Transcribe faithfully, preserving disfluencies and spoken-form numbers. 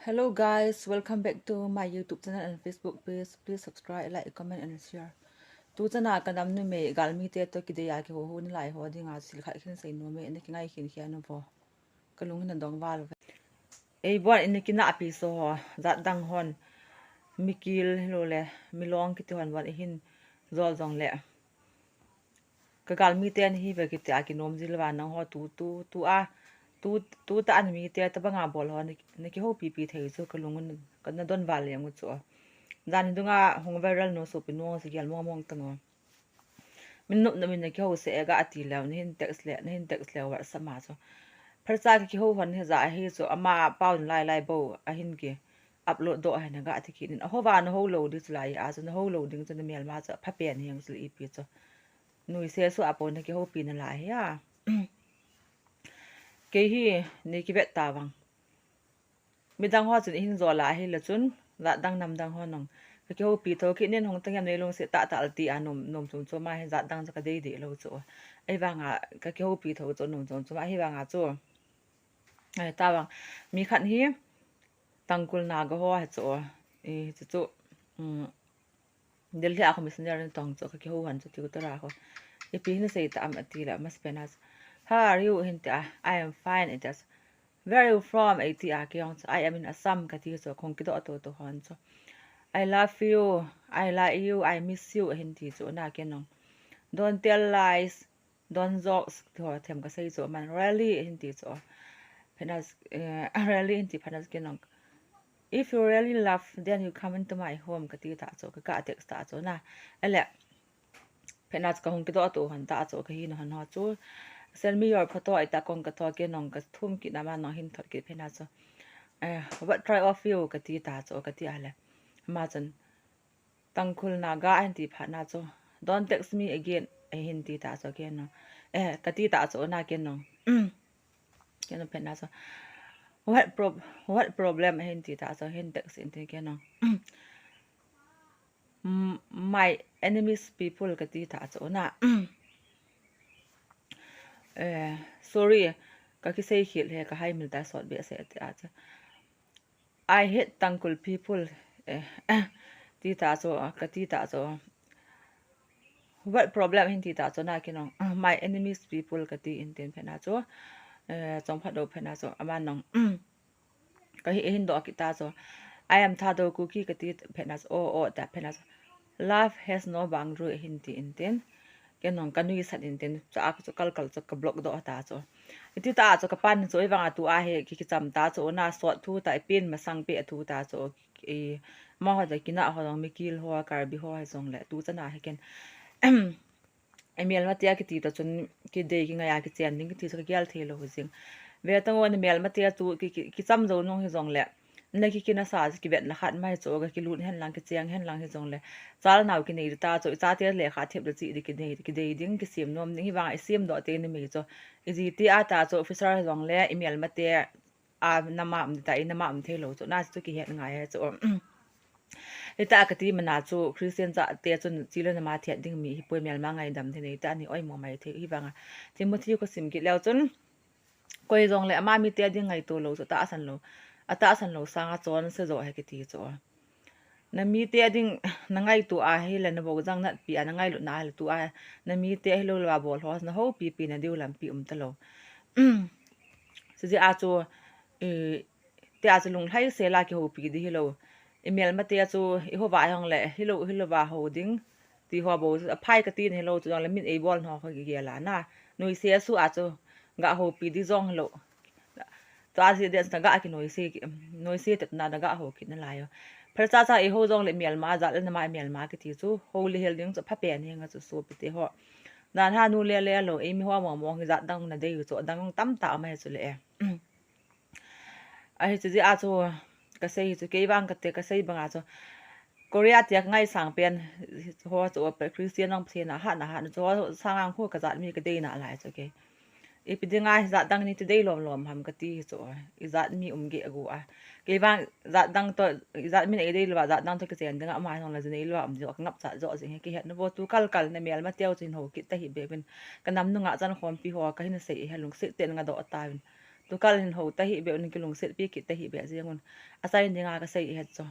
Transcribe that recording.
Hello guys, welcome back to my YouTube channel and Facebook page. Please subscribe, like, comment and share. Tu chana ka nam numei galmi te to kidei a kiho ho nalai ho dinga thil khat khin sei nom e, na kingai khin khia nom vo. Ka lung hin na dong val ve. Ei bon in kina pi so ho, jat dang hon, mikil lo le, milong kiti hon bon ihin jol jong le. Ka galmi te ni hi ve kiti a kinom jil va nang ho tu, tu, tu a, tu, tu ta an mi te ta banga bol ho ni, ni kihopi pi thei chu ka lung un, ka na don val yang u chu. Jan hi dunga hung viral no so pi no si gel mong mong tang o. Min nop na min na kiho se ga ati le, na hin text le, na hin text le WhatsApp ma chu. Phercha ka kiho hon hi ja hi chu, ama pau lai lai bo, ahin ki upload do hi na ga ati ki nin. A ho va na ho lo di chu lai a chu, na ho lo ding chu na mel ma chu, pha pen hi ang chu ipi chu. Nui se su a po na kihopi na lai hi a. Kei hi, ni kivet ta vang. Midang ho chun ihin jol a hi le chun, jat dang nam dang ho nong. Ka kihopi tho ki nin hong tang yam nei long se ta ta ti a nom, nom chum chum a hi jat dang chu ka dei dei lo chu. Ei vanga, ka kihopi tho chu nom chum chum a hi vanga chu. Ai, ta vang. Mi khat hi, Tangkhul Naga ho hi chu. I, chu chu. Um, Delhi a ko missionary tong chu ka kiho han chu tiu tara ko. Ipi hin sei ta am ati la mas penas. How are you? Hin tia, I am fine. It is. Where are you from? Ei tia ki ong chu, I am in Assam kati chu kong kido to to hon chu. I love you. I like you. I miss you. Hin ti chu na ke nong. Don't tell lies. Don't jokes, ti ho them ka sei chu, man, really, hin ti chu. Phenas, eh, really, hin ti phenas ke nong. If you really love, then you come into my home, kati ta chu, ka, ka text ta chu na. Ele, phenas ka hung kido to han ta chu, ka hin han ho chu. Send me your photo, ai ta kong ka tho ke nong, ka thum ki na ma nong hin thot ki phenas chu. Eh, what tribe of you, kati ta chu, kati ale. Ma chun, Tangkhul Naga ahin ti phat na chu. Don't text me again. Ahin ti ta chu ke nong. Eh, kati ta chu na ke nong. Ke nong phen na chu. What prob-, what problem ahin ti ta chu. Hin text in ti ke nong. Mm, my enemies people kati ta chu na. Eh, sorry. Ka kisei khel he ka hai mil ta sot be se ti a chu. I hate Tangkhul people. Eh, ti ta chu, ka ti ta chu. What problem hin ti ta chu na ke nong. My enemies people kati in tin phen na chu. Eh, chong phat do phen na chu. Ama nong. Ka hi hin do ki ta chu. I am Thadou Kuki kati phen na chu. Oh, oh, ta phen na chu. Love has no boundary hin ti in tin. Ke nong ka nui sat in tin, cha a chu kal kal chu ka block do ta chu. Iti ta chu ka pan chu, i vanga tu a he ki, ki cham ta chu, na sot thu ta i pin masang pe thu ta chu, i ma ho ta kina ho dong mi kil ho, Karbi ho he jong le, tu chana he ken. I mial ma tia kiti ta chun, ki dei ki ngai a ki chen ding kiti chu ka gial thei lo jing. Ve tang o ni mial ma tia chu, ki, ki, ki cham jo nung he jong le. Na ki kina sa, ki vet na khat mai chu, ka ki lut hen lang, ki cheng hen lang he jong le. Chal nau ki nei ta chu, i cha te le kha thep da chi di ki nei, ki dei ding, ki sim nom ding, hi vang i sim do te ni mi chu. I ji ti a ta chu, officer jong le, i mial ma te, a na ma um ta, i na ma um thei lo chu, na chu ki het ngai he chu. I ta ka ti mana chu, Christian cha te chun chi le na ma thiat ding mi, hi poi mial ma ngai dam the nei ta ni, oi mo mai the, hi vang a. Timothy ko sim ki leo chun, Koi jong le ama mite a ding ngaito lo chu tahsan lo. A tahsan lo sanga chonse jo he kiti chu. Na mite a ding na ngaito a hile na bou jang natpi a na ngailut na hile tu a na mite a hilou lou a bol ho na houpi pi na diu lampi um talou. Chuti a chu, eh, ti a chu lunglhai sela kihoupi di hilou. I melmate a chu i houva hong le hilou, hilou va hou ding. Ti ho bou a phai kati na hilou chu jong le min ei bol ho kho kigel a na. Noise a su a chu ga houpi di jong hilou. Tua si den sa ga ki noise, noise te na ga hou kit nalai o. Phercha cha i hou jong le melma, jat le nama melma kiti chu hou le hel ding chu phapen hi nga chu sopi te ho. Dan ha nu le le lo, ei mi ho mong mong hi jat dang na dei chu dang tamtah ma he chu le e. Ahi chu jeh a chu ka sei hi chu kei vang kate ka sei banga chu Korea tia ka ngaisang pen ho chu Christian nang Pathen a hatna hatna chu ho sanga khu ka jat mi ka dei nalai chu kei. Ipi dinga hi jat dang ni ti dei lom lom ham kati hi chu. I jat mi um ge gu a. Kei vang jat dang to, i jat min ei dei lou a, jat dang to kichen dinga ama hong la jin ei lou a um jo ka ngap cha jo jing he kihet na vo tu kal kal na melmate u chu hin hou kit ta hi be vin. Ka nam nunga chan khompi ho ka hin sei he lungset ten nga do ta vin. Tukal hin hou tahih beh un, kilungsetpi kit tahih beh jeng un. Achaina dinga kasei ahi chu.